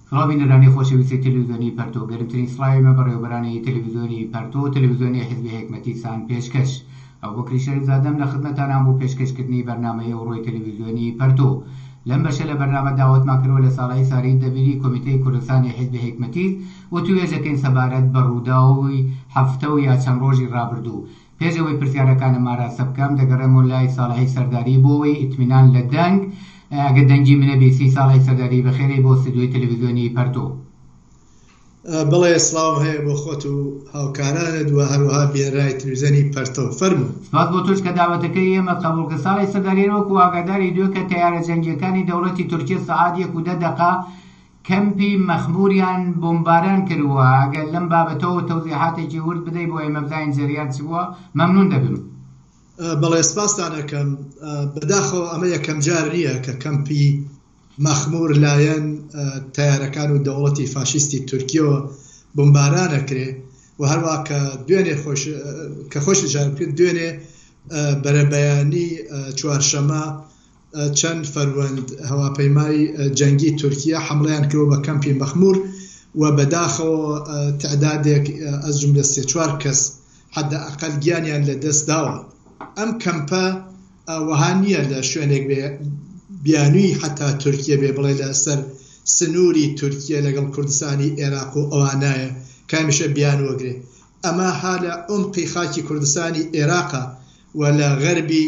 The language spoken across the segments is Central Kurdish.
سڵاو بینەرانی خۆشەویستی تەلەفزیۆنی پەرتۆ، گەرمترین سڵاوی مە بەڕێوەبەرانی تەلەفزیۆنی پەرتۆ و تەلەفزیۆنی حیزبی حیکمەتیسان پێشکەش. ئەبوبەکری شەریفزادەم لە خزمەتتانام بۆ پێشکەشکردنی بەرنامەی ئەوڕۆی تەلەفزیۆنی پەرتۆ. لەم بەشە لە بەرنامە داوەتمان کردوە لە ساڵحی ساری دەبیری کۆمیتەی کوردستانی حیزبی حیکمەتیس وتوێژەکەین سەبارەت بە ڕووداوی هەفتە و یا چەند ڕۆژی ڕابردوو. پێش ئەوەی پرسیارەکانم ئاراستە بکەم دەگەڕێمەوە لای ساڵحی سەرداری بۆ ئەوەی ئیتمینان لە دەنگ ئەگەر دەنگی منە بیسی ساڵحی سەرداری بەخێرێی بۆ ستودیۆی تەلەفزیۆنی پەرتۆ. بەڵێ سڵاوم هەیە بۆ خۆت و هاوکارانت و هەروەها بینەرانی تلویزیۆنی پەرتەو. فەرموو. سپاس بۆ تۆش کە داوەتەکەی ئێمەت قەبوڵ کرد. ساڵحی سەرداری هەر وەکوو ئاگاداری دوێکە تەیارە جەنگییەکانی دەوڵەتی تورکیە سەعات یەک و دە دەقە کەمپی مەخموریان بۆمباران کردووە، ئەگەر لەم بابەتەوە تەوزیحاتێکی ورد بدەی بۆ ئێمە بزانین جەریان چ بووە مەمنون دەبم. بەڵێ سپاستان ئەکەم. بەداخەوە ئەمە یەکەم جار نییە کە کەمپی مەخمور لایەن تەیارەکان و دەوڵەتی فاشیستی تورکیەوە بۆمباران ئەکرێ و هەروا کە دوێنێ خۆش کە خۆش ئیشارەت کرد دوێنێ بەرەبەیانی چوارشەمە چەند فەروەند هەواپەیمای جەنگی تورکیە حەمڵەیان کردوە بە کەمپی مەخمور و بەداخەوە تعدادێک از جملە سێ چوار کەس حد اقل گیانیان لە دەست داوە. ئەم کەمپە وەها نیە لە شوێنێک بێ بیانوی حەتا تورکیە بێ بڵێ لە سەر سنوری تورکیە لەگەڵ کوردستانی ئێراق و ئەوانایە کە هەمیشە بیانوەگرێ. ئەمە ها لە عومقی خاکی کوردستانی ئێراقە و لە غەربی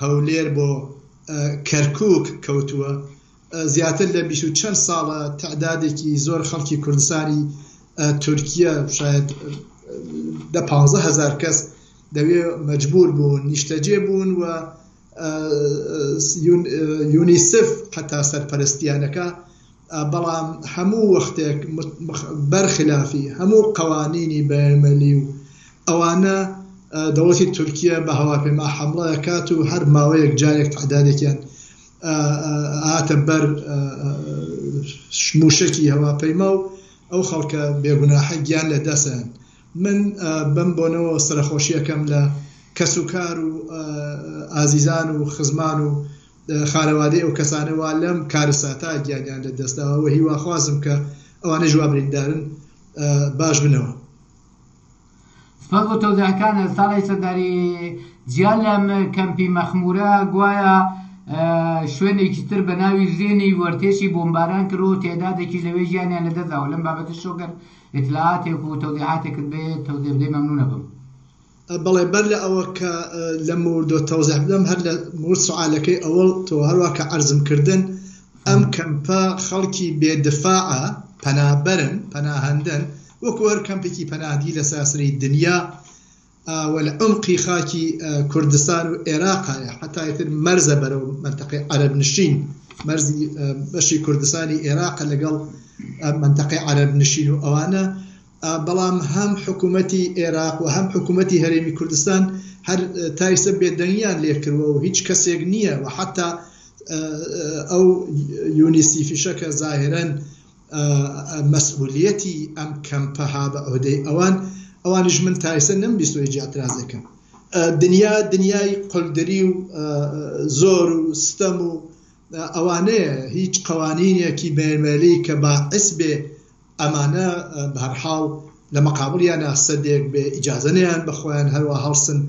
هەولێر بۆ کەرکوک کەوتووە، زیاتر لە بیست و چەند ساڵە تەعدادێکی زۆر خەڵکی کوردستانی تورکیە شاید دە پانزە هەزار کەس لەوێ مەجبور بوون نیشتەجێ بوون و یونیسف حتا سەرپەرستیانەکە بەڵام هەموو وەختێک بەرخلافی هەموو قەوانینی بەیەمەلی و ئەوانە دەوڵەتی تورکیە بە هەواپەیما حەمڵە ئەکات و هەر ماوەیەک جارێک تعدادێکیان ئەهاتە بەر موشەکی هەواپەیما و ئەو خەڵکە بێگوناحە گیان لە دەسەن. من بەم بۆنەوە سەرەخۆشی ئەکەم لە کەسوکار و ئازیزان و خزمان و خانەوادەی ئەو کەسانە وا لەم کارەساتە گیانیان لە دەست داوە و هیواخوازم کە ئەوانەیش وا بریندارن باش بنەوە. سپاس بۆ تەوزیحەکانت ساڵح سەرداری جیا لەم کەمپی مەخمورە گوایە شوێنێکی تر بە ناوی زێنی وەرتێشی بۆمباران کرد و تێدادێکیش لەوێ گیانیان لەدەست داوە لەم بابەتەش گەر ئیتلاعاتێک و تەوزیحاتێکت بێ تەوزیح بدەی مەمنونەبم. بەڵێ بەر لە ئەوە کە لە موردۆ تەوزیح بدەم هەر لە مورد سوعالەکەی ئەوەڵ تۆ هەروا کە عەرزم کردن ئەم کەمپە خەڵکی بێ دفاعە پەنابەرن پەناهەندەن وەکو هەر کەمپێکی پەناهەندگی لە سەراسەری دنیا و لە عومقی خاکی کوردستان و ئێراقایە حەتا ئیتر مەرزە بەرەو مەنتەقەی عەرەب نشین مەرزی بەشی کوردستانی ئێراقە لەگەڵ مەنتەقەی عەرەب نشین و ئەوانە بەڵام هەم حکوومەتی ئێراق و هەم حکوومەتی هەرێمی کوردستان هەر تا ئیستا بێدەنگیان لێکردوە و هیچ کەسێک نییە و حەتا ئەو یونیسیفیشە کە زاهیرەن مەسئولیەتی ئەم کەمپە ها بە عهدەی ئەوان، ئەوانیش من تا ئیستا نەمبیستوە هیچ ئیعترازێکن. دنیا دنیای قولدری و زۆر و ستەم و ئەوانەیە، هیچ قەوانینێکی بەینەلمەلەلی کە باعس بێ ئەمانە بەهەرحاڵ لە مەقابڵیانا سەدێک بێ ئیجازە نەیان بە خۆیان هەروا هەڵسن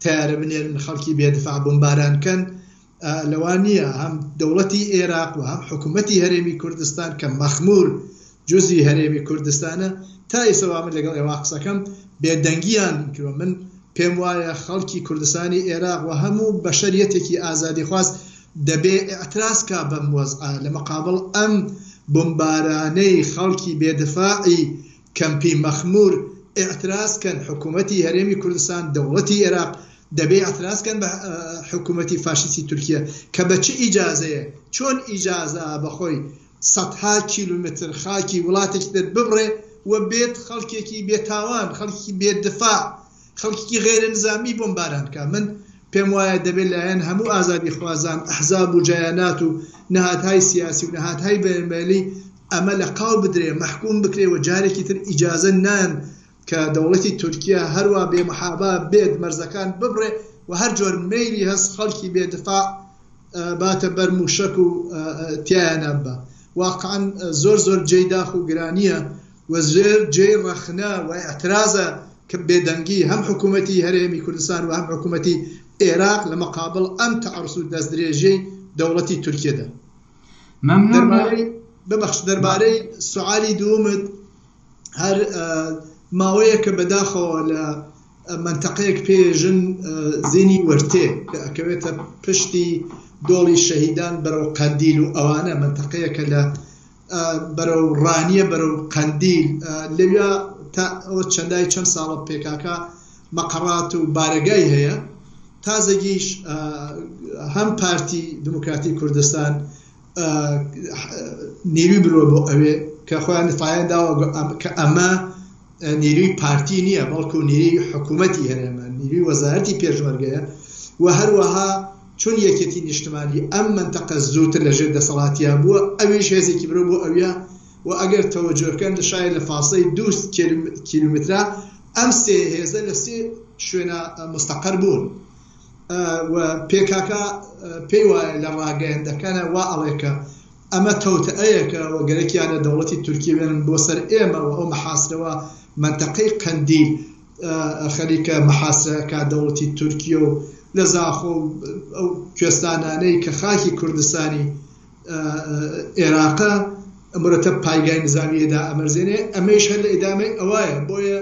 تەیارە بنێرن خەڵکی بێ دفاع بۆمباران کەن لەوا نییە هەم دەوڵەتی ئێراق و هەم حکوومەتی هەرێمی کوردستان کە مەخموور جزی هەرێمی کوردستانە تا ئیسە وا من لەگەڵ ئێوە قسەکەم بێدەنگیان کردوە من پێم وایە خەڵکی کوردستانی ئێراق و هەموو بەشەریەتێکی ئازادیخواز دەبێ ئیعتراز کا بەم وەزعە لە مقابڵ ئەم بمبارانەی خەڵکی بێ دفاعی کەمپی مەخمور ئیعتراز کەن حکومەتی هەرێمی کوردستان دەوڵەتی ئێراق دەبێ ئیعتراز کەن بە حکومەتی فاشیستی تورکیە کە بە چ ئیجازەیە چۆن ئیجازە بە خۆی سەدها کیلومتر خاکی وڵاتێکی تر ببڕێ و بێت خەڵکێکی بێ تاوان خەڵکێکی بێ دفاع خەڵکیکی غەیرە نزامی بۆمباران بکا من پێم وایە دەبێ لایەن هەموو ئازادیخوازان ئەحزاب و جەیانات و نهادهای سیاسی و نهادهای بەینەلمەلەلی ئەمە لە قاو بدرێ مەحکوم بکرێ و جارێکی تر ئیجازە نان کە دەوڵەتی تورکیە هەروا بێ محابا بێت مەرزەکان ببڕێ و هەر جۆر مەیلی هەس خەڵکی بێ دفاع باتە بەر موشەک و تیایانا ببا. واقعەن زۆر زۆر جێی داخ و گرانییە و زۆر جێی ڕەخنە و ئیعترازە کە بێدەنگی هەم حکوومەتی هەرێمی کوردستان و هەم حکوومەتی ئێراق لە مەقابڵ ئەم تەعەڕوز و دەستدرێژیەی دەوڵەتی تورکیەدا. مەمنوون. دەربارەی ببەخش دەربارەی سوعالی دوومت هەر ماوەیەکە بەداخەوە لە مەنتەقەیەک پێژن زینی وەرتێ کە ئەکەوێتە پشتی دۆڵی شەهیدان بەرەو قەندیل و ئەوانە مەنتەقەیەکە لە بەرەو ڕانیە بەرەو قەندیل لەویا تا ئەوە چەندای چەند ساڵە پێکاکا مەقەڕات و بارەگای هەیە تازەگیش هەم پارتی دموکراتی کوردستان نیروی بروە بۆ ئەوێ کە خۆیان نفایان داوە کە ئەمە نیروی پارتی نییە بەڵکو نیروی حکوومەتی هەرێمە نیروی وەزارەتی پێشمەرگەیە و هەروەها چون یەکێتی نیشتمانی ئەم مەنتەقە زووتر لەژێر دەسەڵاتیا بووە ئەویش هێزێکی برۆ بۆ ئەویا و ئەگەر تەوەجۆکەن لە شاید لە فاسڵەی دوو کیلومترا ئەم سێ هێزە لە سێ شوێنە مستەقەر بوون و پێکاکا پێی وایە لە ڕاگەیەندەکانە وا ئەڵێ کە ئەمە تەوتئەیەکە و گەرەکیانە دەوڵەتی تورکیە بێنن بۆ سەر ئێمە و ئەو مەحاسرەوە مەنتەقەی قەندیل خەریکە مەحاسرە ئەکا دەوڵەتی تورکیە و لە زاخۆ و ئەو کوێستانانەی کە خاکی کوردستانی ئێراقە مرەتەب پایگای نزامیە دائەمەرزێنێ ئەمەیش هەر لە ئیدامەی ئەوایە بۆیە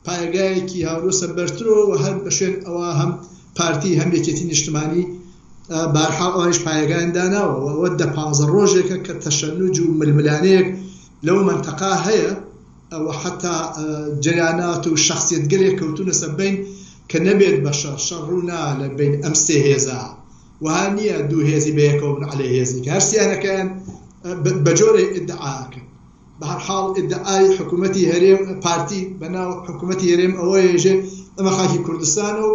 پایەگایەکی هاورۆسە بەرترۆ و هەر بە شوێن ئەوە هەم پارتی هەم یەکێتی نیشتمانی بارحاڵ ئەوانیش پایەگایان داناوە و ئەوە دە پانزە ڕۆژێکە کە تەشەنوج و ململانێیەک لەو مەنتەقا هەیە و حەتا جەریانات و شەخسیەتگەلێک کەوتوونەسە بەین کە نەبێت بە شەڕ، شەڕ ڕوو نا لە بەین ئەم سێ هێزە وەها نییە دوو هێزی بەیەکەوە بن عەلەی هێزی کە هەر سیانەکەیان بە جۆرێک ئیدعا ئەکەن. بەهەرحاڵ ئیدعای حکوومەتی هەرێم پارتی بەناو حکوومەتی هەرێم ئەوەیە ژێ ئەمە خاکی کوردستانە و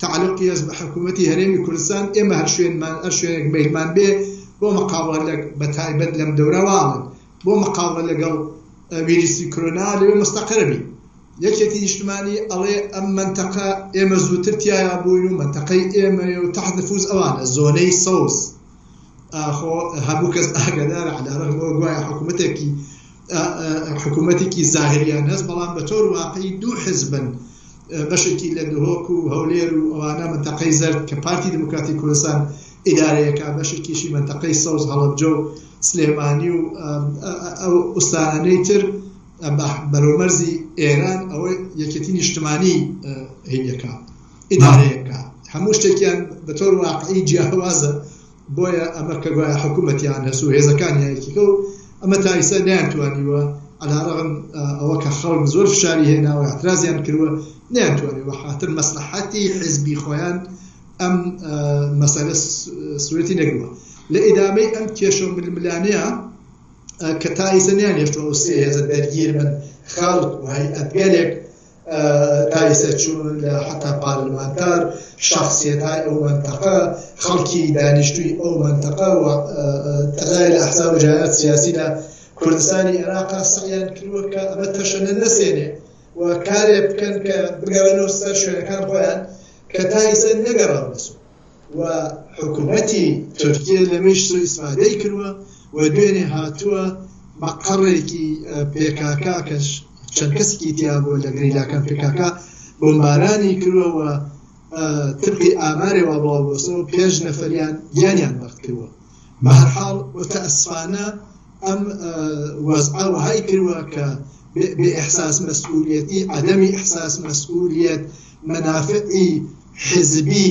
تەعەلوقی هەس بە حکوومەتی هەرێمی کوردستان ئێمە هەر شوێنمان هەر شوێنێک مەیلمان بێ بۆ مقاوڵە لە بە تایبەت لەم دەورە واڵن بۆ مقاوڵە لەگەڵ ویروسی کرۆنا لەوێ مستەقەرە بین یەکێتی نیشتمانی ئەڵێ ئەم مەنتەقە ئێمە زووتر تیایا بووین و مەنتەقەی ئێمەیە و تەحت نفوز ئەوانە زۆنەی سەوز ئاخۆ هەموو کەس ئاگادارە علی رغم ئەوە گوایە حکوومەتێکی حکوومەتێکی زاهریان هەست بەڵام بە تۆر واقعی دوو حزبن بەشێکی لە دهۆک و هەولێر و ئەوانە منتەقەی زەرد کە پارتی دموکراتی کوردستان ئیدارەیەکە بەشێکیشی منتەقەی سەوز هەڵەبجە و سلێمانی و ئەو ئوستانانەی تر بەرەو مەرزی ئێران ئەوە یەکێتی نیشتمانی هینەکە ئیدارەیەکە هەموو شتێکیان بە تۆر واقعی جیاوازە بۆیە ئەمە کە گوایە حکوومەتیان هەس و هێزەکانیان یەکێکە و ئەمە تا ئیستا نەیانتوانیوە علی رغم ئەوە کە خەڵک زۆر فشاری هێناوە اعترازیان کردوە نەیانتوانیوە بە خاتر مەسلحەتی حزبی خۆیان ئەم مەسەلە سورەتی نەگروە لە ئیدامەی ئەم کێشە و ململانێیە کە تا ئیستا نەیانهێشتوە ئەو سێ هێزە دەرگیر بن خەڵک و هەیئەتگەلێک تا ئیسە چوون لە حەتا پارلمانتار، شەخسیەتهای ئەو مەنتەقە، خەڵکی دانیشتووی ئەو مەنتەقە و تەزای لە ئەحزاب و جەریانات سیاسی لە کوردستانی ئێراقا سەعیان کردووە کە ئەمە تەشەنە نەسێنێ و کارێ بکەن کە بگەڕێنەوە سەر شوێنەکان خۆیان کە تا ئیسە نەگەڕاونەسۆ. و حکومەتی تورکیە لەمەیش سوئیسفادەی کردوە و دوێنێ هاتووە مەقەڕێکی پێکاکا کە چەند کەسێکی تیا بووە لە گریلاکان پێکاکا بۆمبارانی کردوە و تبقی ئامارێ وا بڵاو بۆسەوە پێنج نەفەریان گیانیان بەخت کردوە. بەهەرحاڵ متاسفانە ئەم وەزعە وەهای کردوە کە بێ ئیحساس مەسئولیەتی، عدم احساس مسئولیت، مەنافعی حزبی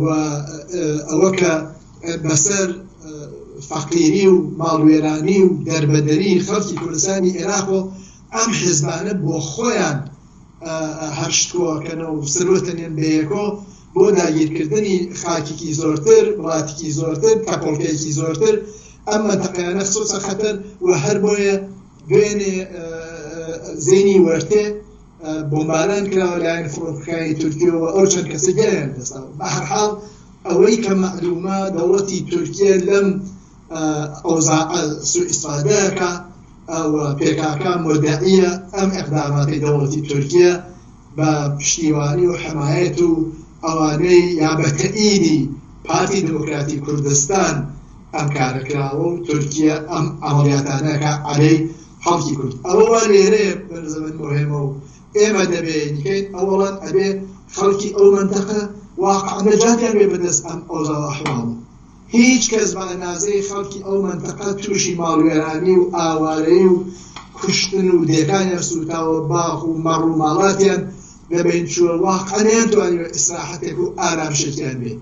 و ئەوە کە بەسەر فەقیری و ماڵوێرانی و دەربەدەری خەڵکی کوردستانی ئێراق و ئەم حزبانە بۆ خۆیان هەر شت کۆئەکەنەوە و سروتەنێن بەیەکۆ بۆ داگیرکردنی خاکێکی زۆرتر، وڵاتێکی زۆرتر، تەپۆڵکەیەکی زۆرتر ئەم مەنتەقەیانە خستۆتە خەتەر و هەر بۆیە دوێنێ زینی وەرتێ بۆمباران کراوە لایەن فڕۆکەکانی تورکیەوە ئەو چەند کەسە گیانیان لەدەستداوە. بەهەرحاڵ ئەوەی کە مەعلومە دەوڵەتی تورکیە لەم ئەوزاعە سوئیستفادە ئەکا و پێکاکا مودەعیە ئەم ئیقداماتەی دەوڵەتی تورکیە بە پشتیوانی و حمایەت و ئەوانەی یا بە تەئیدی پارتی دموکراتی کوردستان. ئەم کارە کراوە و تورکیە ئەم عەمەڵیاتانە ئەکا عەلەی خەڵکی کورد. ئەوە وا لێرەیە بەنظر من موهێمە و ئێمە دەبێ نیکەین. ئەوەڵەن ئەبێ خەڵکی ئەو مەنتەقە واقع نەجاتیان بێ بەدەست ئەم ئەوزا و ئەحواڵە. هیچ کەس بە ئەنازەی خەڵکی ئەو مەنتەقە تووشی ماڵوێرانی و ئاوارەیی و کوشتن و دێکانیان سووتاوە، باخ و مەڕ و ماڵاتیان لە بەین چووە، واقع نەیانتوانیوە ئیسراحەتێک و ئارامشێکیان بێ.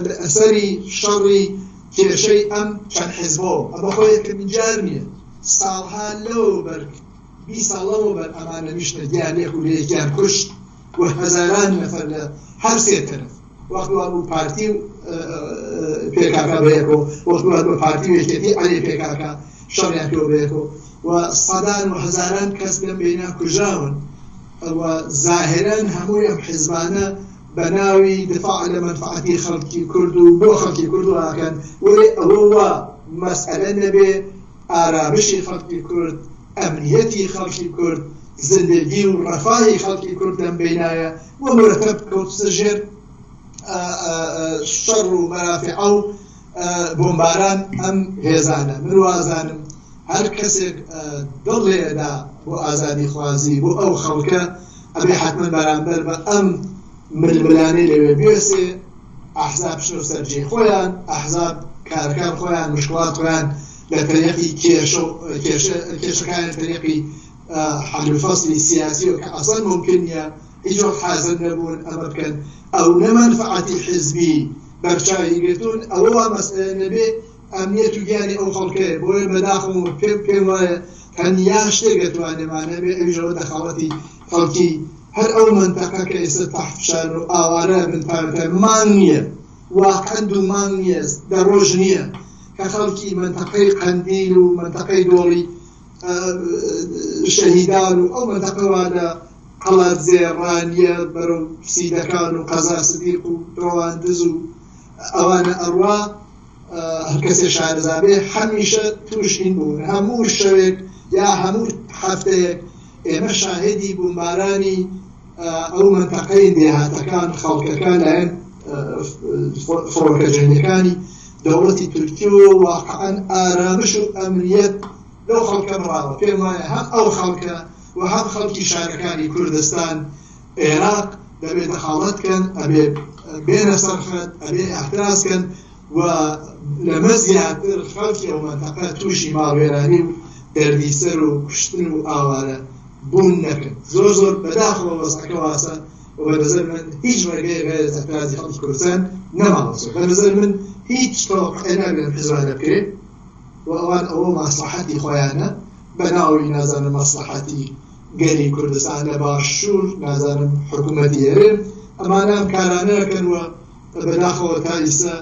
لە ئەسەری شەڕی کێشەی ئەم چەند حیزبەوە. ئەمە خۆ یەکەمین جار نییە، ساڵها لەوەوبەر، 20 ساڵ لەمەوبەر ئەمانە نیشتنە دیار یەک و لە یەکیان کوشت و هەزاران نەفەر لە هەر سێ تەرەف، وەخت وا بوو پارتی و پێکاکا بەیەکەوە، وەخت وا بوو پارتی و یەکێتی عەلەی پێکاکا شەڕیان کردوە بەیەکەوە و سەدان و هەزاران کەس لەم بەینە کوژراون و زاهیرەن هەمووی ئەم حیزبانە بە ناوی دفاع لە مەنفعەتی خەڵکی کورد و بۆ خەڵکی کورد وا ئەکەن، وەلێ ئەوە وا مەسئەلە نەبێ ئارامشی خەڵکی کورد، ئەمنیەتی خەڵکی کورد، زندگی و ڕەفاهی خەڵکی کورد لەم بەینایە و مورەتەب کەوتسە ژێر شەڕ و مەرافعە و بۆمباران ئەم هێزانە. من وازانم هەر کەسێک دڵ لێدا بۆ ئازادیخوازی بۆ ئەو خەڵکە ئەبێ حەتمەن بەرامبەر بە ئەم ململانێ لەوێ بوێسێ. ئەحزاب بچنەوە سەر جێی خۆیان، ئەحزاب کارەکان خۆیان، مشکڵات خۆیان لە تەریقی کێشە و کێشە کێشەکانی تەریقی حەل و فەسلی سیاسی و کە ئەسڵەن مومکن نییە، هیچ وەخت حازر نەبوون ئەمە بکەن، ئەو نە مەنفعەتی حیزبی بەرچاوی گرتوون، ئەوە وا مەسئەلە نەبێ ئەمنیەت و گیانی ئەو خەڵکەیە، بۆیە بەداخەوە پێم پێم وایە تەنیا شتێک دەتوانێ مانع بێ ئەویش ئەوە دەخاڵەتی خەڵکی هەر ئەو مەنتەقە کە ئێستا تەحت فشارن و ئاوارە بن تا مانگ نییە واقعەن دوو مانگ نییە دە ڕۆژ نییە کە خەڵکی مەنتەقەی قەندیل و مەنتەقەی دۆڵی شەهیدان و ئەو مەنتەقە وا لە قەڵادزێ ڕانیە بەرەو سیدەکان و قەزا سدیق و ڕەواندز و ئەوانە ئەڕوا هەر کەسێ شارەزا بێ هەمیشە تووش این بوون هەموو شەوێک یا هەموو هەفتەیەک ئێمە شاهدی بومبارانی ئەو مەنتەقەی دێهاتەکان خەڵکەکان لایەن فڕۆکە جەنگەکانی دەوڵەتی تورکی و واقعا ئارامش و ئەمنیەت لەو خەڵکە بڕاوە. پێم وایە هەم ئەو خەڵکە و هەم خەڵکی شارەکانی کوردستان عێراق دەبێ دەخاڵەت کەن، ئەبێ بێنە سەر خەت، ئەبێ ئیعتراز کەن و لەمە زیاتر خەڵکی ئەو مەنتەقە تووشی ماڵوێرانی و دەردیسەر و کوشتن و ئاوارە بوون نەکەن. زۆر زۆر بەداخەوە وەزعەکە واسە و بە نەزەر من هیچ ڕێگەیەک غەیر از ئیعترازی خەڵکی کوردستان نەماوەسەوە. بە نەزەر من هیچ تەوەقوعێ نابێ لەم حیزبانە بکرێ و ئەوان ئەوە مەسڵەحەتی خۆیانە بە ناوی نازانم مەسڵەحەتی گەلی کوردستان لە باشوور نازانم حکوومەتی هەرێم ئەمانە ئەم کارانە ئەکەن و بەداخەوە تا ئیسە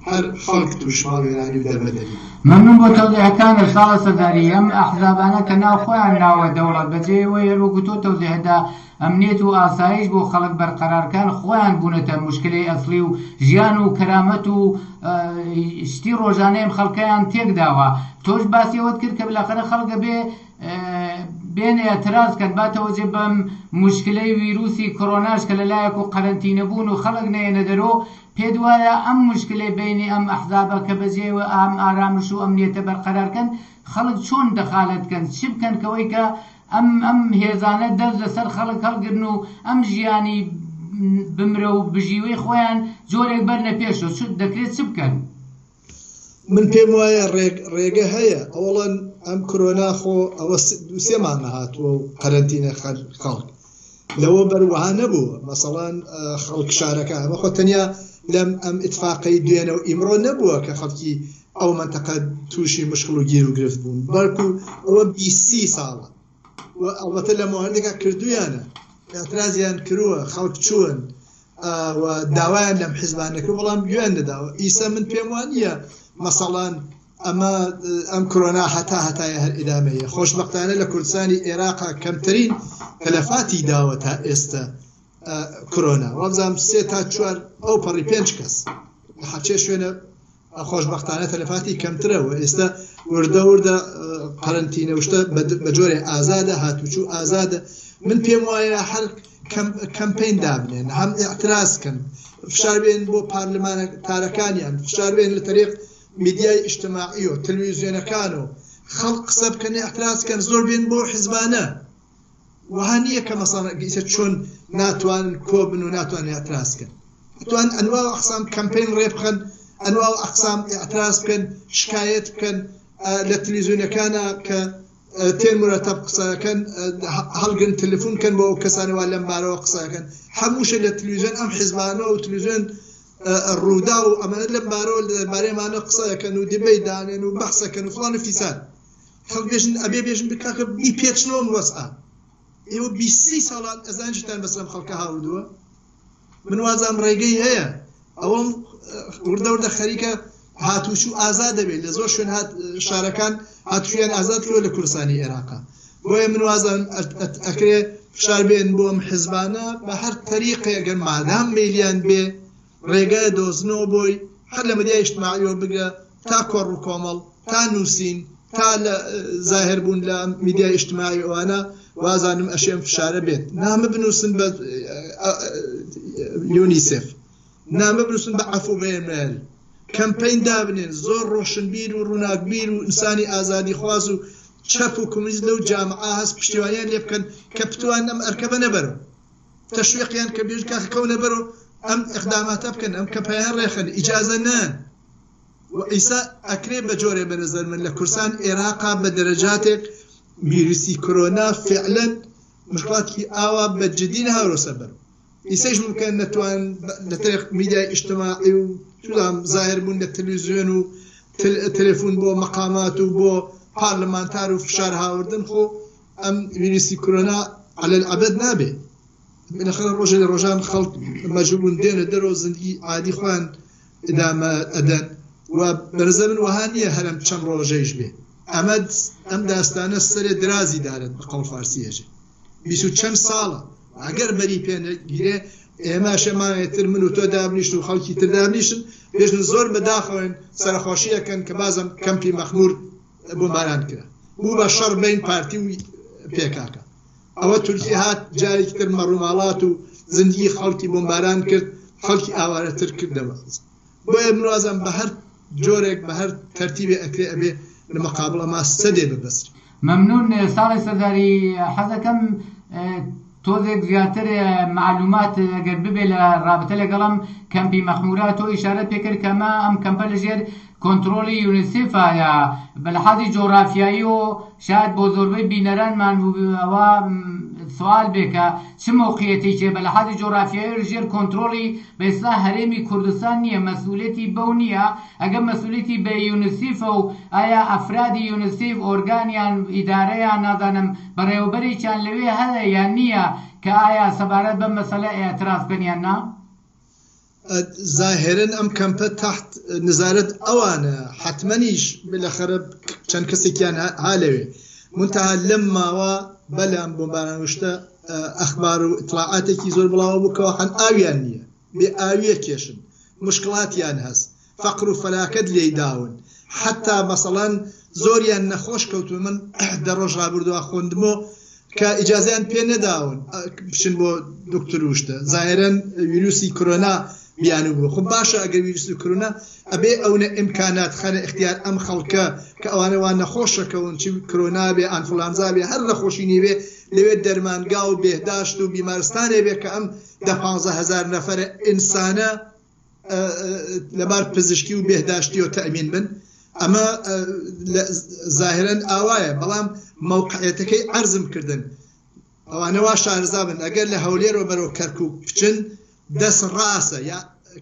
هەر خەڵک تووش ماڵوێرانی و دەربەدەری. مەمنون بۆ تەوزیحەکانت خاڵە سەرداری، ئەم ئەحزابانە کە ناو خۆیان ناوە دەوڵەت بەجێ ئەوەی هەر وەکو تۆ تەوزیحت دا ئەمنیەت و ئاسایش بۆ خەڵک بەرقەرارکەن خۆیان بوونەتە موشکلەی ئەسڵی و ژیان و کەرامەت و شتی ڕۆژانەی ئەم خەڵکەیان تێکداوە تۆش باسی ئەوەت کرد کە بلاخەرە خەڵک ئەبێ بێن ئێعتراز کەن با تەوەجە بەم موشکلەی ویروسی کۆرۆناش کە لە لایەک و قەرەنتینە بوون و خەڵک نەیەنە دەرۆ پێت وایە ئەم موشکلەی بەینی ئەم ئەحزابە کە بەجێ ئەم ئارامش و ئەمنیەتە بەرقەرار کەن خەڵک چۆن دەخالەت کەن چ بکەن کەوەی کە ئەم ئەم هێزانە دەست لەسەر خەڵک هەڵگرن و ئەم ژیانی بمرە و بژیوەی خۆیان جۆرێک بەرنە پێشەوە چ دەکرێت چ بکەن؟ من پێم وایە ڕێگە هەیە. ئەوەڵەن ئەم کرۆنا خۆ ئەوە دوو سێ مانگە هاتووە و قەرەنتینە خەڵک لەوە بەر وەها نەبوو. مەسەڵەن خەڵک شارەکە ئەمە خۆ تەنیا لەم ئەم ئیتفاقەی دوێنە و ئیمڕۆ نەبووە کە خەڵکی ئەو مەنتەقە تووشی مشکڵ و گیر و گرفت بوون، بەڵکو ئەوە 20 ساڵە و ئەڵبەتە لە مواردێکا کردوویانە، ئیعترازیان کرووە، خەڵک چوون و داوایان لەم حیزبانە کرد، بەڵام گوێیان نەداوە. ئیسە من پێم وا نییە مەسەڵەن ئەمە ئەم کرۆنا هەتا هەتایە هەر ئیدامەیە. خۆشبەختانە لە کوردستانی ئێراقا کەمترین تەلەفاتی داوە تا ئێستە کرۆنا، وابزانم سێ تا چوار ئەو پەڕی پێنج کەس لە هەرچێ شوێنە خۆشبەختانە تەلەفاتی کەمترە و ئێستا وردە وردە قەرەنتینە و شتە بە جۆرێ ئازادە، هاتوچوو ئازادە. من پێم وایە هەر کەمپەین دابنێن، هەم ئیعتراز کەن، فشار بێن بۆ پارلمانتارەکانیان، فشار بێن لە تەریق میدیای ئیجتماعی و تلویزیۆنەکان و خەڵک قسە بکەن ئیعتراز کەن زۆر بێن بۆ حزبانە وەها نییە کە مەسەڵەن ئیسە چۆن ناتوانن کۆ بن و ناتوانن ئیعتراز کەن ئەتوان ئەنوا و ئەقسام کەمپەین ڕێ بخەن ئەنوا و ئەقسام ئیعتراز بکەن شکایەت بکەن لە تلویزیۆنەکانە کە تێن مرەتەب قسەکەن هەڵگرن تەلەفون کەن بۆ ئەو کەسانە وا لەم بارەوە قسەکەن هەمووشە لە تلویزیۆن ئەم حزبانە و تلویزیۆن ڕووداو و ئەمانە لەم بارەوە لەبارەی ئەمانە قسە ئەکەن و دیبەیت دانێن و بەحس ئەکەن و فڵان و فیسار. خەڵک بێژن ئەبێ بێژن کاکە بیپێچنەوە ئەم وەزعە. ئێوە 23 ساڵە ئەزانن چیتان بەسەر ئەم خەڵکە هاوردووە؟ من وازانم ڕێگەی هەیە. ئەوەم وردە وردە خەریکە هاتوچوو ئازاد دەبێت لە زۆر شوێن هات شارەکان هاتوچویان ئازاد کردووە لە کوردستانی ئێراقا. بۆیە من وازانم ئەکرێ فشار بێن بۆ ئەم حزبانە بە هەر تەریقێ گەر مادام مەیلیان بێ ڕێگای دۆزنەوە بۆی هەر لە مەدیای ئیجتماعیەوە بگرە تا کۆڕ و کۆمەڵ تا نووسین تا لە زاهر بوون لە میدیای ئیجتماعی ئەوانە وازانم ئەشێ ئەم فشارە بێت نامە بنووسن بە یونیسێف نامە بنووسن بە عەفو بەیەنمەیەل کەمپەین دابنێن زۆر ڕۆشنبیر و ڕووناکبیر و ئینسانی ئازادیخواز و چەپ و کۆمۆنیست لەو جامعە هەست پشتیوانیان لێ بکەن کە بتوانن ئەم ئەرکە بەنە بەرەو تەشویقیان کە بێژن کاکە کەونە بەرەو ئەم ئیقداماتە بکەن ئەم کەمپەیان ڕێخەن ئیجازە نەن و ئیسا ئەکرێ بە جۆرێ بە نەزەر من لە کورسان ئێراقا بە دەرەجاتێک ویروسی کۆرۆنا فعلەن مشکڵاتکی ئاوا بە جدی نەهاورۆسە بەرەو ئیسەیش ممکن نەتوان لە تەریق میدیای ئیجتماعی و چوزانم زاهر بوون لە تلویزیۆن و تەلەفون بۆ مەقامات و بۆ پارلمانتار و فشار هاوردن خۆ ئەم ویروسی کۆرۆنا علی الابد نابێ بالاخرە ڕۆژێ لە ڕۆژان خەڵک مەجبور بوون دێنە دەرەوە زندگی عادی خۆیان ئیدامە ئەدەن و بەنظر من وەها نییە هەر ئەم چەند ڕۆژەیش بێ ئەمە ئەم داستانە سەرێ درازی دارێت بە قەوڵ فارسی ئێژێ بیس و چەند ساڵە ئەگەر بەری پێ نەگیرێ ئێمە شەمایە تر من و تۆ دابنیشن و خەڵکی تر دابنیشن بێژن زۆر بەداخەوەن سەرەخۆشی ئەکەن کە بازم کەمپی مەخمور بۆمباران کرا بوو بە شەڕ بین پارتی و پێکاکە ئەوە تورکی هات جارێکی تر مەڕوماڵات و زندگی خەڵکی بۆمباران کرد خەڵکی ئاوارەتر کردەوە بۆیە من وازم بە هەر جۆرێک بە هەر تەرتیبێ ئەکرێ ئەبێ لە مقابڵ ئەما سەدێ ببەسرێ. مەمنون ساڵح سەرداری حەزەکەم تۆزێک زیاتر مەعلومات ئەگەر ببێ لە ڕابتە لەگەڵم کەمپی مەخمورە تۆ ئیشارەت پێکرد کە ئەمە ئەم کەمپە لەژێر کۆنترۆڵی یونیسێفایە بە لەحازی جۆغرافیایی و شاید بۆ زۆربەی بینەرانمان ئەوە سوال بێ کە چ مەوقعیەتێکیە بە لەحازی جۆغرافیایی و لەژێر کۆنترۆڵی بە ئیستا هەرێمی کوردستان نییە مەسئولیەتی بەو نییە ئەگەر مەسئولیەتی بە یونسیفە و ئایا ئەفرادی یونسیف ئۆرگانیان ئیدارەیان نازانم بەڕێوەبەرێکیان لەوێ هەیە یان نییە کە ئایا سەبارەت بەم مەسەلە ئیعتراز بکەن یان نا؟ زاهێرەن ئەم کەمپە تەحت نزارەت ئەوانە حەتمەنیش بالاخرە چەند کەسێکیان ها لەوێ مونتەها لەم ماوە بەلام بۆمباران وشتە ئەخبار و ئیتڵاعاتێکی زۆر بڵاوە بوو کە واقعەن ئاویان نییە بێ ئاویە کێشن مشکڵاتیان هەس فەقر و فەلاکەت لێی داون حەتا مەسەڵەن زۆریان نەخۆش کەوتون من دە ڕۆژ ڕابردوە خۆندمۆ کە ئیجازەیان پێ نەداون بچن بۆ دکتور و شتە زاهێرەن ویروسی کرۆنا بیانوو بووە خۆ باشە ئەگەر ویروسی کرۆنا ئەبێ ئەونە ئیمکانات خەنە ئیختیار ئەم خەڵکە کە ئەوانە وا نەخۆشەکەون چ کرۆنا بێ ئانفلانزا بێ هەر نەخۆشینی بێ لەوێ دەرمانگا و بێهداشت و بیمارستانێ بێ کە ئەم دە پانزە هەزار نەفەرە ئینسانە لەبار پزیشکی و بێهداشتیەوە تەئمین بن ئەمە زاهرەن ئاوایە بەڵام مەوقعیەتەکەی عەرزم کردن ئەوانە وا شارەزا بن ئەگەر لە هەولێرەوە بەرەو کەرکوک بچن دەست ڕاستە یا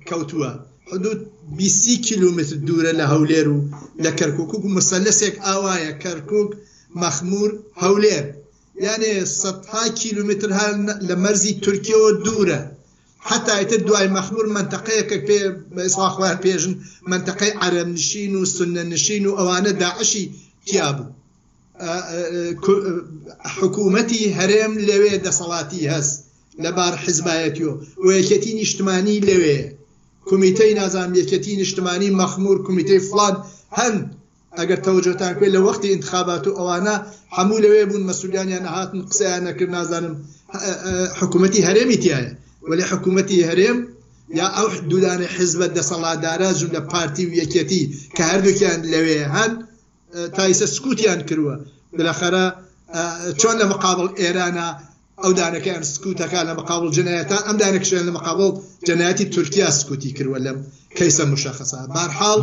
کەوتووە حدود 20 کیلومتر دوورە لە هەولێر و لە کەرکوک و مسەلەسێک ئاوایە کەرکوک مەخمور هەولێر یانێ سەدها کیلومتر هەر لە مەرزی تورکیەوە دوورە حەتا ئیتر دوای مەخمور مەنتەقەیەکە پێ بە ئیسڵاح خۆیان پێژن مەنتەقەی عەرەب نشین و سوننە نشین و ئەوانە داعشی تیا بوو حکوومەتی هەرێم لەوێ دەسەڵاتی هەس لە بار حزبایەتیۆ و یەکێتی نیشتمانی لەوێ کومیتەی نازانم یەکێتی نیشتمانی مەخمور کومیتەی فڵان هەن ئەگەر تەوەجۆتان کرد لە وەختی ئینتخابات و ئەوانە هەموو لەوێ بوون مەسولیانیان ئەهاتن قسەیان ئەکرد نازانم حکوومەتی هەرێمی تایە وەلی حکوومەتی هەرێم یا ئەو دوودانە حزبە دەسەڵاتدارە جملە پارتی و یەکێتی کە هەردووکیان لەوێ هەن تا ئیسە سکوتیان کردووە بالاخرە چۆن لە مقابل ئێرانە ئەو دانەکەیان سکوتەکە لە مقابل جنایەتە ئەم دانەکەشیان لە مقابل جنایەتی تورکیا سکوتی کردووە لەم کەیسە مشخصە. بارحاڵ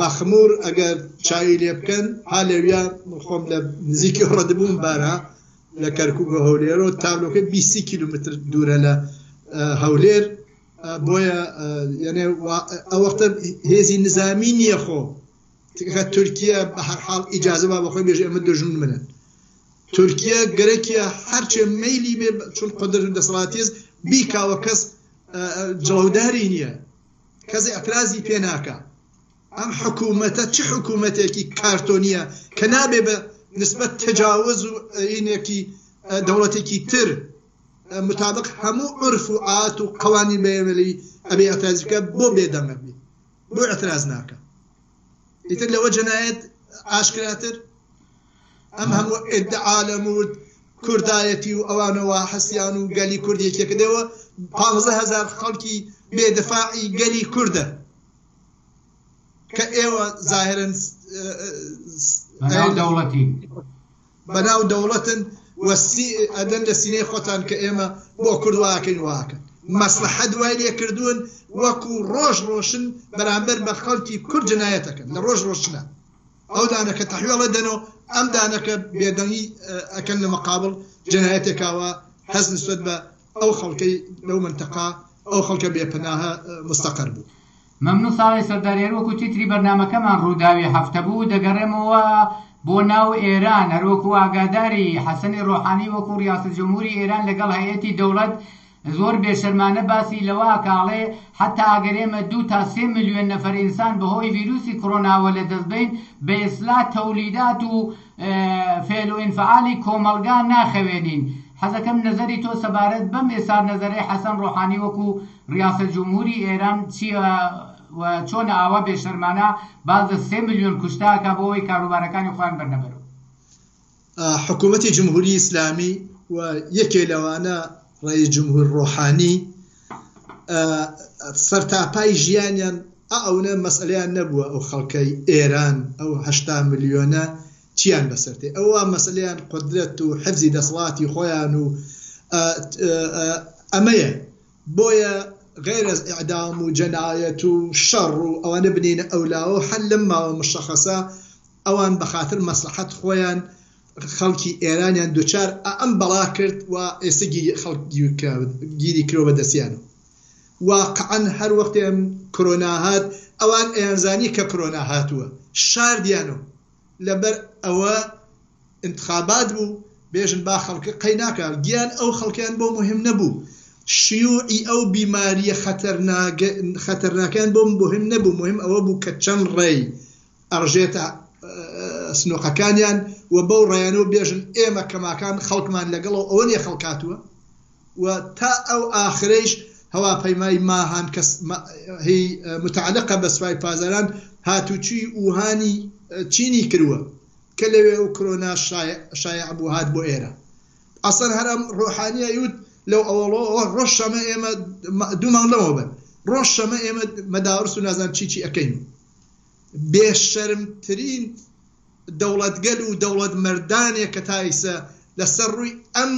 مەخمور ئەگەر چاوی لێ بکەن ها لەویا خۆم لە نزیکی ڕەدبووم بارە لە کەرکوک و هەولێرەوە تابلۆکە 20 کیلومتر دوورە لە هەولێر، بۆیە یعنی ئەو وەختە هێزی نزامی نییە خۆ کە تورکیا بە هەر حاڵ ئیجازە با بەخۆی بێژێ ئەمە دوژمن منن. تورکیا گەرەکیە هەرچێ مەیلی بێ چون قدرەت و دەسەڵاتیز بیکاوە کەس جڵەوداری نییە، کەس ئیعترازی پێ ناکا. ئەم حکوومەتە چ حکوومەتێکی کارتۆنیە کە نابێ بە نسبەت تەجاوز و ئینێکی دەوڵەتێکی تر مطابق هەموو عورف و عات و قوانین بەیەمەلی ئەبێ ئیعترازی بکە، بۆ بێدەنگە بی، بۆ ئیعتراز ناکە؟ ئیتر لەوە جەنایەت ئاشکراتر ئەم هەموو ئیدعا لە مورد کوردایەتی و ئەوانەوە حەسیان و گەلی کورد یەکێکە دەوە 15,000 خەڵکی بێدفاعی گەلی کوردە کە ئێوە زاهرن بەناو دەوڵەتی بەناو دەوڵەتن و ئەدەن لە سینەی خۆتان کە ئێمە بۆ کورد واکەین واکەن. مەسلحەت وای لێ کردوون وەکو ڕۆژ ڕۆشن بەرامبەر بە خەڵکی کورد جنایەتەکەن لە ڕۆژ ڕۆشنە. ئەو دانەکە تەحوێڵە دەنەوە، ئەم دانەکە بێدەنگی ئەکەن لە مقابل جنایەتێکاوە هەست نسبەت بە ئەو خەڵکەی لەو منتەقا ئەو خەڵکە بێپەناهە مستەقەر بوو. مەمنون ساڵح سەرداری، هەروەکو تیتری بەرنامەکەمان ڕووداوی هەفتە بوو، دەگەڕێمەوە بۆ ناو ئێران، هەروەکو ئاگاداری حەسەنی ڕۆحانی وەکو ڕیاسەت جمهوری ئێران لەگەڵ هەیئەتی دەوڵەت زۆر بێشەرمانە باسی لەوە ئەکا ئەڵێ حەتا ئەگەر ئێمە 2 تا 3 ملیۆن نەفەر ئینسان بەهۆی ڤیروسی کڕۆناوە لەدەست بەین بە ئیسلا تەولیدات و فعل و ئینفعالی کۆمەڵگا ناخەوێنین. حەزەکەم نەزەری تۆ سەبارەت بەم ئێسار نەزەرەی حەسەن ڕۆحانی وەکو ڕیاسەت جمهوری ئێران چیە و چۆنە ئاوا بێشەرمانە باس لە 3 ملیۆن کوشتە ئەکا بۆ ئەوەی کاروبارەکانی خۆیان بەرنە بەرەو. حکوومەتی جمهوری ئیسلامی و یەکێ لەوانە ڕئیس جمهور ڕۆحانی سەرتاپای ژیانیان ئەونە مەسئلەیان نەبووە ئەو خەڵکەی ئێران ئەو 80 ملیۆنە چیان بەسەرتێ، ئەوە مەسئلەیان قدرەت و حفزی دەسەڵاتی خۆیان و ئەمەیە. بۆیە غێر از ئیعدام و جەنایەت و شەڕ و ئەوانە بنینە ئەولاوە هەر لەم ماوە مشەخەسە ئەوان بە خاتر مەسلحەت خۆیان خەڵکی ئێرانیان دوچار ئەم بەڵا کرد و ئێستا گیری خەڵک گیری کرۆ بە دەستیانەوە. واقعا هەر وەختێ ئەم کرۆنا هات ئەوان ئەیانزانی کە کرۆنا هاتووە شاردیانەوە، لەبەر ئەوە انتخابات بوو بێژن با خەڵکە قەی ناکا، گیان ئەو خەڵکیان بۆ مهم نەبوو، شیوعی ئەو بیماریە خەتەرناکەیان بۆ مهم نەبوو، مهم ئەوە بوو کە چەند ڕێی ئەڕژێتە سنوقەکانیان و بەو ڕێیانەوە بێژن ئێمە کەماکان خەڵکمان لەگەڵەوە ئەوە نییە خەڵکاتووە. و تا ئەو ئاخرەیش هەواپەیمای ماهان کە هی متعلقە بە سوپای پاسداران هاتوچوی ئوهانی چینی کردووە کە لەوێ ئەو کرۆنا شایع بوو هات بۆ ئێرە. ئەسڵەن هەر ئەم ڕۆحانیە یوت لەو ئەوەڵەوە ڕۆژ شەمە ئێمە دوو مانگ لەمەوە بەر ڕۆژ شەمە ئێمە مەدارس و نازانم چی چی ئەکەین. بێشەرمترین دەوڵەتگەل و دەوڵەت مەردانێک کە تا ئیسە لەسەر ڕووی ئەم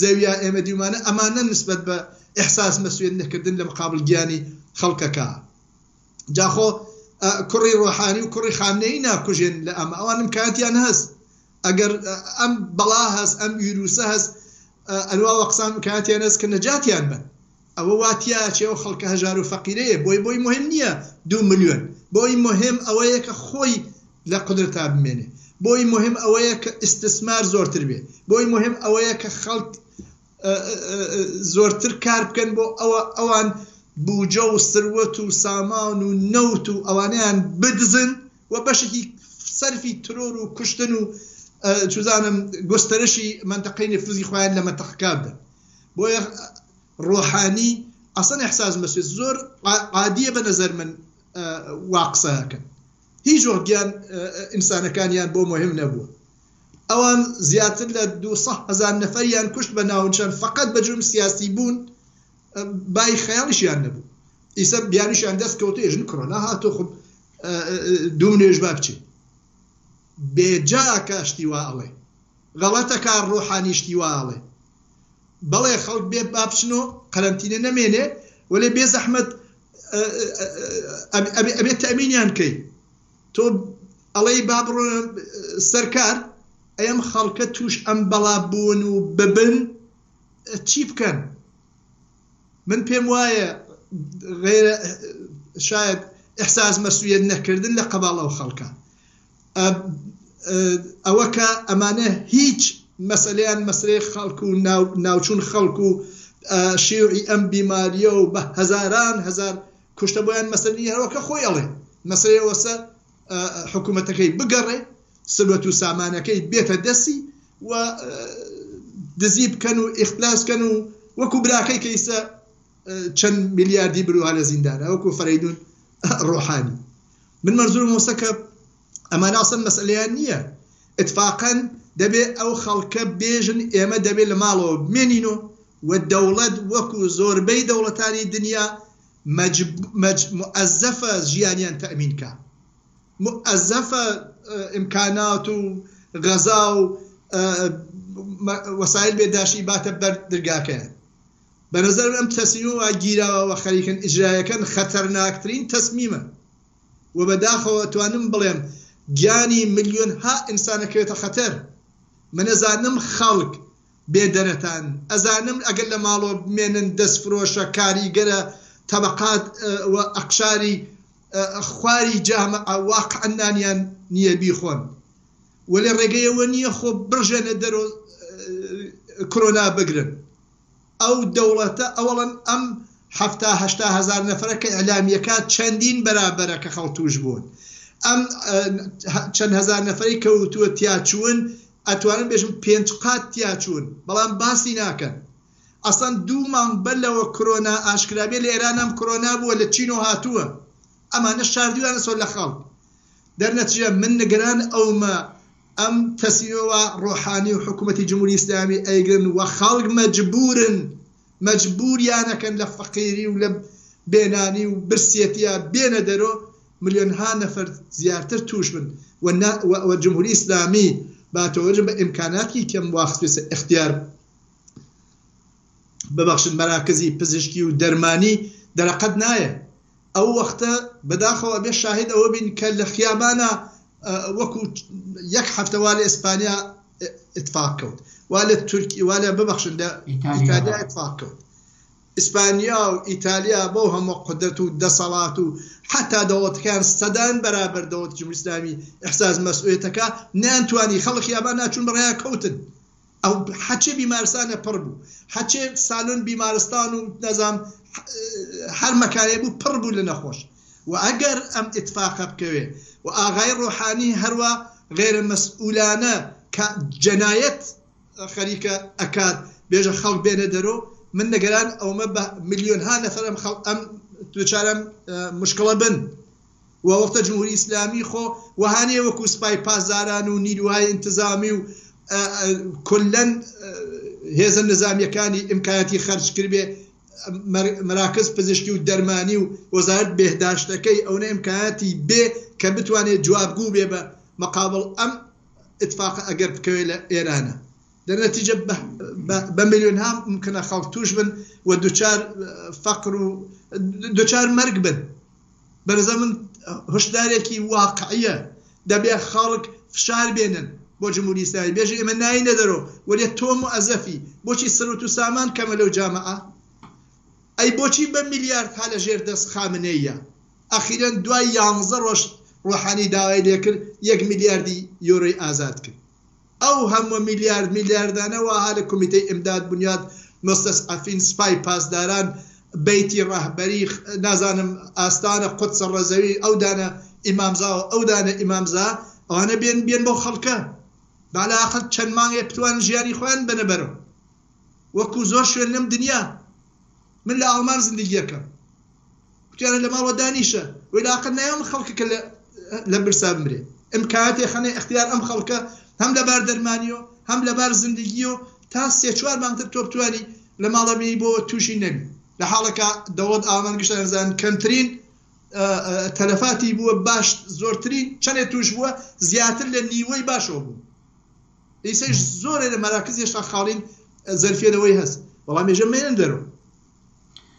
زەویا ئێمە دیومانە ئەمانە نسبەت بە ئیحساس مەسویەت نەکردن لە مقابل گیانی خەڵکەکە. جاخۆ کوڕی ڕۆحانی و کوڕی خامنەیی ناکوژێن لە ئەمە، ئەوان ئیمکاناتیان هەست، ئەگەر ئەم بەڵا هەست ئەم ویروسە هەست ئەنوا وەقسان ئیمکاناتیان هەست کە نەجاتیان بن. ئەوە وا تیاچێ ئەو خەڵکە هەژار و فەقیرەیە، بۆی بۆی مهم نییە 2 ملیۆن، بۆی مهم ئەوەیە کە خۆی لە قدرەتا بمێنێ، بۆی مهم ئەوەیە کە ئیستیسمار زۆرتر بێ، بۆی مهم ئەوەیە کە خەڵک زۆرتر کار بکەن بۆ ئەوە ئەوان بوجە و سروەت و سامان و نەوت و ئەوانەیان بدزن و بەشێکی سەرفی ترۆر و کوشتن و چوزانم گوستەرشی مەنتەقەی نفوزی خۆیان لە مەنتەقەکە بدەن. بۆیە ڕۆحانی ئەسڵەن ئیحساس مەسوێت زۆر عادیە بە نەزەر من وا قسەکەن، هیچ وەخت گیان ئینسانەکانیان بۆ مهم نەبووە. ئەوان زیاتر لە 200,000 نەفەریان کوشت بە ناونچەن فقط بە جرم سیاسی بوون. بای خەیاڵیشیان نەبوو. ئیسە بیانوشیان دەست کەوتو ئێژن کرۆنا هاتۆ خب دوو نوێژ با بچین. بێجا ئەکا شتی وا ئەڵێ. غەڵەتە کا ڕۆحانی شتی وا ئەڵێ. بەڵێ خەڵک بێ با بچن و قەرەنتینە نەمێنێ وەلێ بێ زەحمەت ئەبێ تەئمینیان کەی. تۆ ئەڵێی با بڕۆنە سەر کار ئەی ئەم خەڵکە توش ئەم بەڵا بوون و ببن چی بکەن؟ من پێم وایە غەیرە شاید ئیحساس مەسئولیەت نەکردن لە قەباڵ ئەو خەڵکە ئەوە کە ئەمانە هیچ مەسەلەیان مەسەلەی خەڵک و ناوچوون خەڵک و شیوعی ئەم بیماریە و بە هەزاران هەزار کوشتە بۆیان مەسەلە نیە هەروەکە خۆی ئەڵێ مەسەلەی ئەوەسە حکوومەتەکەی بگەڕێ سروەت و سامانەکەی بێتە دەستی و دزی بکەن و ئیختلاس کەن و وەکو براکەی کە ئیستا چەند میلیاردی بروها لە زیندانە وەکو فەرەیدون ڕۆحانی من مەنزورم ئەوەسە کە ئەمانە ئەسڵەن مەسئلەیان نییە ئیتفاقەن دەبێ ئەو خەڵکە بێژن ئێمە دەبێ لە ماڵەوە بمێنینۆ و دەوڵەت وەکو زۆربەی دەوڵەتانی دنیا موئەزەفە ژیانیان تەئمین کا موئەزەفە ئیمکانات و غەزا و وەسایل بێداشی باتە بەر درگاکەیان. بە نەزەرم ئەم تەسمیمە وا گیراوە و خەریکن ئیجرایەکەن خەتەرناکترین تەسمیمە و بە داخەوە ئەتوانم بڵێم گیانی ملیۆنها ئینسان ئەکەوێتە خەتەر. من ئەزانم خەڵک بێ دەرەتان، ئەزانم ئەگەر لە ماڵەوە بمێنن دەستفرۆشە، کاریگەرە، تەبەقات و ئەقشاری خواری جامعە واقعەن نانیان نییە بیخۆن، وەلێ ڕێگەی ئەوە نییە خۆ بڕژێنە دەرۆ کرۆنا بگرن. ئەو دەوڵەتە ئەوەڵەن ئەم 70 80 هەزار نەفەرە کە ئیعلامیەکە چەندین بەرابەرە کە خەڵک تووش بوون ئەم چەند هەزار نەفەری کە وتووە تیاچوون ئەتوانم بێژم پێنج قات تیاچوون بەڵام باسی ناکەن ئەسڵەن دوو مانگ بەر لەوە کرۆنا ئاشکرا بێ لە ئێران ئەم کرۆنا بووە لە چینۆ هاتووە ئەمانە شاردویانەسەوە لە خەڵک دەرنەتیجە من نگران ئەومە ئەم تەسلیمە وا ڕۆحانی و حکومەتی جمهوری ئیسلامی ئەیگرن و خەڵک مەجبورن مەجبوریانەکەن لە فەقیری و لە بێنانی و برسیەتیا بێنە دەرۆ ملیۆنها نەفەر زیاتر توش بن و و جمهوری ئیسلامی با تەوەجە بە ئیمکاناتی کەم وا خستویەسە ئیختیار ببەخشن مەراکزی پزیشکی و دەرمانی دەرەقەت نایە ئەو وەختە بەداخەوە ئەبێ شاهید ئەوە بین کە لە خیابانا وەکو یەک هەفتە وا لە ئیسپانیا ئیتفاق کەوت وا لە تورکی وا لە ببەخشن لە ئیتالیا ئیتفاق کەوت ئیسپانیا و ئیتالیا بەو هەموو قودرەت و دەسەڵات و حەتا دەوڵەتەکان سەدان بەرابەر دەوڵەتی جمهوری ئیسلامی ئیحساس مەسئولیەتەکە نەیانتوانی خەڵک خیابان ناچوون بەڕێیا کەوتن ئەو حەچێ بیمارستانە پڕ بوو حەچێ سالۆن بیمارستان و نازام هەر مەکانێ بوو پڕ بوو لە نەخۆش و ئەگەر ئەم ئیتفاقە بکەوێ و ئاغای ڕۆحانی هەروا غەیرە مەسئولانە کە جەنایەت خەریکە ئەکات بێژە خەڵک بێنە دەرۆ من نگەران ئەومە بە ملیۆنها نەفەر ئەم خەڵ ئەم دوچار ئەم مشکڵە بن و وەختە جمهوری ئیسلامی خۆ وەها نیە وەکو سپای پاسداران و نیروهای ئینتزامی و کولەن هێزە نزامیەکانی ئیمکاناتی خەرج کربێ مراکز پزیشکی و دەرمانی و وەزارەت بێهداشتەکەی ئەونە ئیمکاناتی بێ کە بتوانێ جوابگوو بێ بە مقابڵ ئەم ئیتفاقە ئەگەر بکەوێ لە ئێرانە دەر نەتیجە بە ملیۆنها ممکنە خەڵک توش بن و دوچار فەقر و دوچار مەرگ بن. بەنظر من هۆشدارێکی واقعیە دەبێ خەڵک فشار بێنن بۆ جمهوری ئیسلامی بێژن ئێمە ناینە دەرۆ وەلێ تۆ موئەزەفی بۆچی سەروەت و سامان کەمە لەو جامعە ئەی بۆچی بە میلیارد ها لە ژێر دەست خامنەییە ئەخیرەن دوای یانزە ڕۆژ ڕۆحانی داوای لێکرد یەک میلیاردی یۆرۆی ئازاد کرد ئەو هەموە میلیارد میلیاردانە واها لە کومیتەی ئیمداد بنیاد مۆستەزعەفین سپای پاسداران بەیتی ڕەهبەری نازانم ئاستانە قودس ڕەزەوی ئەو دانە ئیمامزا و ئەو دانە ئیمامزا ئەوانە بێن بێن بەو خەڵکە با لاقل چەند مانگێ بتوانن ژیانی خۆیان بەنە بەرەو وەکو زۆر شوێن لەم دنیا من لە ئاڵمان زندگیەکەم وتیانە لە ماڵەوە دانیشە وەی لاقل نایەڵن خەڵکەکە لە لە برسا بمرێ ئمکاناتێ خەنە ئختیار ئەم خەڵکە هەم لە بار دەرمانیۆ هەم لە بار زندگیۆ تا سێ چوار مانگتر تۆ بتوانی لە ماڵە بێی بۆ تووشی نەبی. لە حاڵێکا دەوڵەت ئاوامان گشتان ئەزانن کەمترین تەلەفاتی بووە باش زۆرترین چەنێ توش بووە زیاتر لە نیوەی باشەوە بوون ئیسەیش زۆرێ لە مەراکز هێشتا خاڵین زەرفیە لەوەی هەست بەڵام ێژە مێنن دەرەوە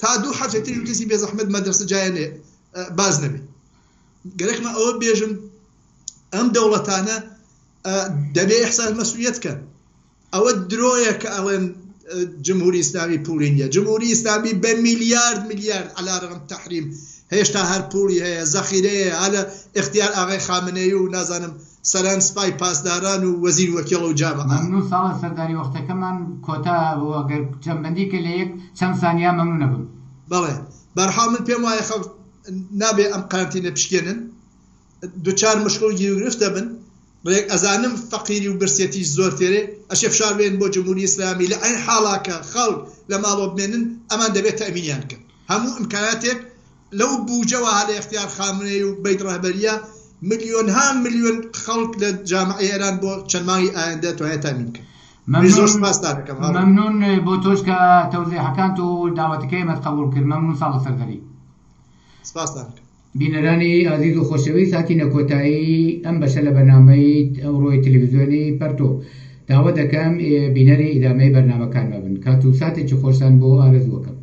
تا دوو هەفتەی تریش کەسی بێزەحمەت مەدرسە جایە نێ باز نەبێ گەرەکمە ئەوە بێژم ئەم دەوڵەتانە دەبێ ئیحساس مەسئولیەت کەن ئەوە درۆیە کە ئەڵێن جمهوری ئیسلامی پوڵی نیە جمهوری ئیسلامی بە میلیارد میلیارد علی رغم تحریم هێشتا هەر پوڵی هەیە زەخیرەیە هەلە ئیختیار ئاغای خامنەیی و نازانم سەران سپای پاسداران و وەزیر وەکیڵ و جامعە. مەمنون ساڵح سەرداری وەختەکەمان کۆتا بوو ئەگەر جەمبەندی کەی لە یەک چەند سانیە مەمنون ئەبم. بەڵێ بەرحاڵ من پێم وایە خەڵک نابێ ئەم قەرەنتینە بشکێنن دوچار مشکڵ و گیروگرفت دەبن ڕێک ئەزانم فەقیری و برسێتیش زۆر تێرێ ئەشێ فشار بێن بۆ جمهوری ئیسلامی لە عەین حاڵا کە خەڵک لە ماڵۆ بمێنن ئەمان دەبێ تەئمینیان کەن هەموو ئیمکاناتێک لەو بوجەوە هە لە ئیختیار خامنەی و بەیت ڕەهبەریە ملیۆنها ملیۆن خەڵک لە جامعەی ئێران بۆ چەند مانگی ئایەندە توانێ تامین کەن. منیش زۆر مەمنون سپاستان ئەکەم هاوڕێ. مەمنون بۆ تۆش کە تەوزیحەکانت و داوەتەکەی ئێمەت قەبوڵ کرد مەمنون ساڵح سەرداری. سپاستان ئەکەم. بینەرانی ئازیز و خۆشەویست هاتینە کۆتایی ئەم بەشە لە بەرنامەی ئەمڕۆی تەلەڤیزیۆنی پەرتۆ. داوەت دەکەم بینەری ئیدامەی بەرنامەکانمان بن. کات و ساتێکی خۆشتان بۆ ئارەزوو ئەکەم.